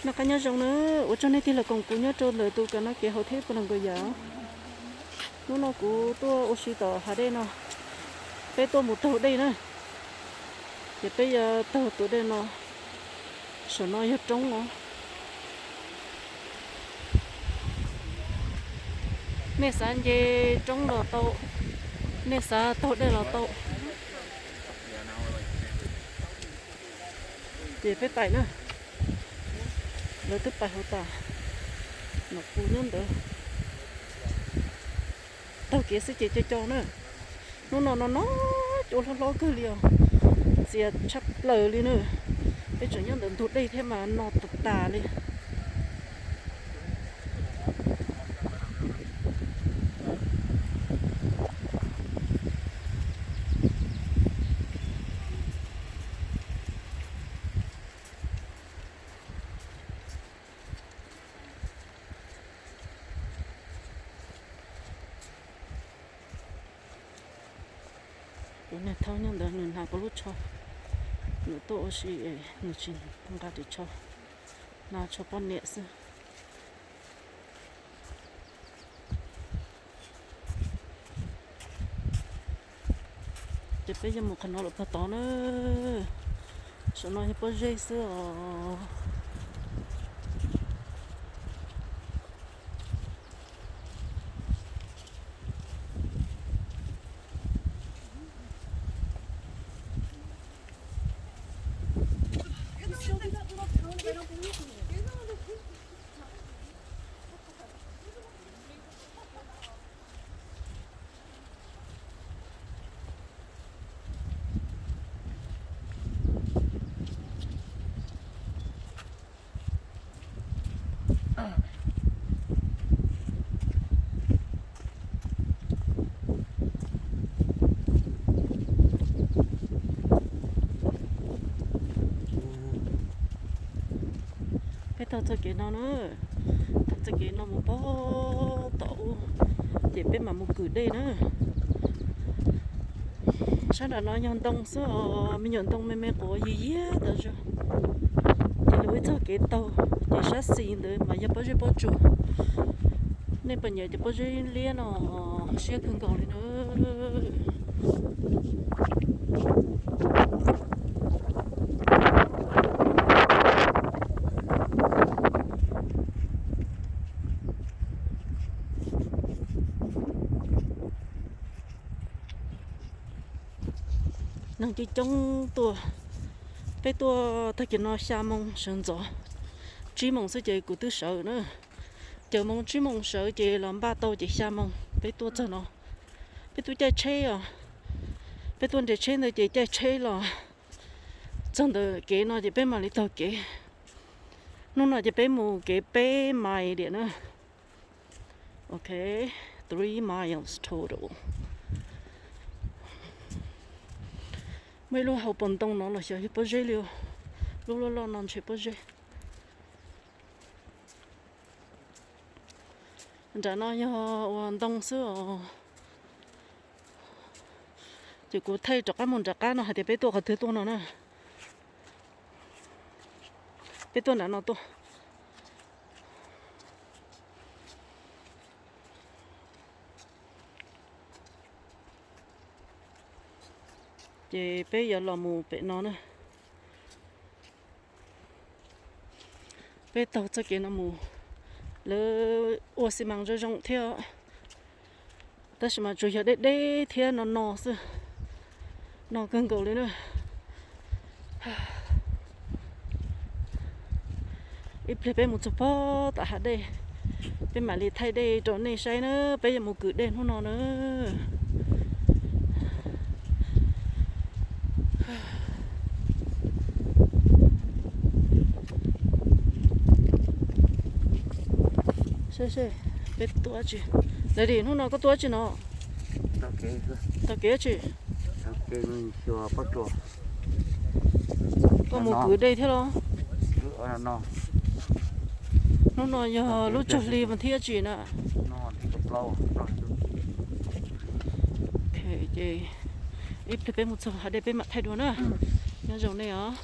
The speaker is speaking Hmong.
Qab nyob zoo na, ua tsaug nej tig los koom kuv nyob rau ntawm tus kanal no kev hauv thiab puas los nkawd yam. Hnub no kuv tuaj ua si tom hav dej no, peb tuaj mus taug dej na, ces peb yuav taug tus dej no, saum no yog roob os. Nej xav nce roob los tau, nej xav taug dej los tau. Ces peb pais na, lawv twb pais hauv tas, nom kuv nyob ntawd. Taug kev xwb ces co co na. Hnub no no no cua hlob hlob kawg li os, ntxhias tshaj plaws li na. Peb tseem nyob ntawm ntug dej thiab mas no tas tas li. Tus niag thaub nyob ntawd nws hnav kuv lub tsho, nws tuaj ua si es nws tsis nqa ris tsho, hnav tsho poj niam xwb. Ces peb yuav mus qhov no lawm tog tod na. Saum no yog pob zeb xwb os. Peb taug txoj kev no na, taug txoj kev no mus pog tom ub, ces peb mam mus kwm dej na. Sab nram no yog ntoo xwb os, me nyuam ntoo me me quav yiag yiag tas zog. Ces lawv ua ib txoj kev taug, ces sab xis ntawd mas yog pob zeb pob tsuas. Nej puas nyiam cov pob zeb liab no, siab kawg nkaus li na. Neeg coob coob tuaj. Peb tuaj tag kis no xya moo sawv ntxov, tsib moos xwb ces kuv twb sawv na. Caum moos tsib moos sawv ces los npaj tau ces xya moos peb tuaj txog no. Peb tuaj caij tsheb os, peb tuaj nres tsheb ntawd ces caij tsheb los txog ntawm kev no ces peb mam li taug kev. Hnub no ces peb mus kev peb mais diam na. Ok, three miles total. Muaj ib lub hauv paus ntoo no los xyov yog pob zeb li, lub loj loj no ntshe pob zeb. Nram no yog ua ntoo xwb os. Ces kuv thaij rov qab mus nram qab no hais tias peb tuaj qhov twg tuaj no na. Peb tuaj nram no tuaj. Ces peb yuav los mus pem no na. Peb taug txoj kev no mus, lawv ua xi mas zoo zoo thiab, tab sis mas tsuas yog deb deb thiab no no xwb, no kawg nkaus li na. Ib pliag peb mus txog pog tom hav dej, peb mam li thaij dej rau nej saib na, peb yuav mus kwm dej hnub no na. Seb seb, peb tuaj dab tsi? Lawv dim hnub no koj tuaj dab tsi no? Taug kev dab tsi? Koj mus kwv dej thiab los? Hnub no yog lub cuag hli mas thib dab tsi na? Ces ib pliag peb mus txog hav dej peb mam thaij dua na. Nyob zoo nej os.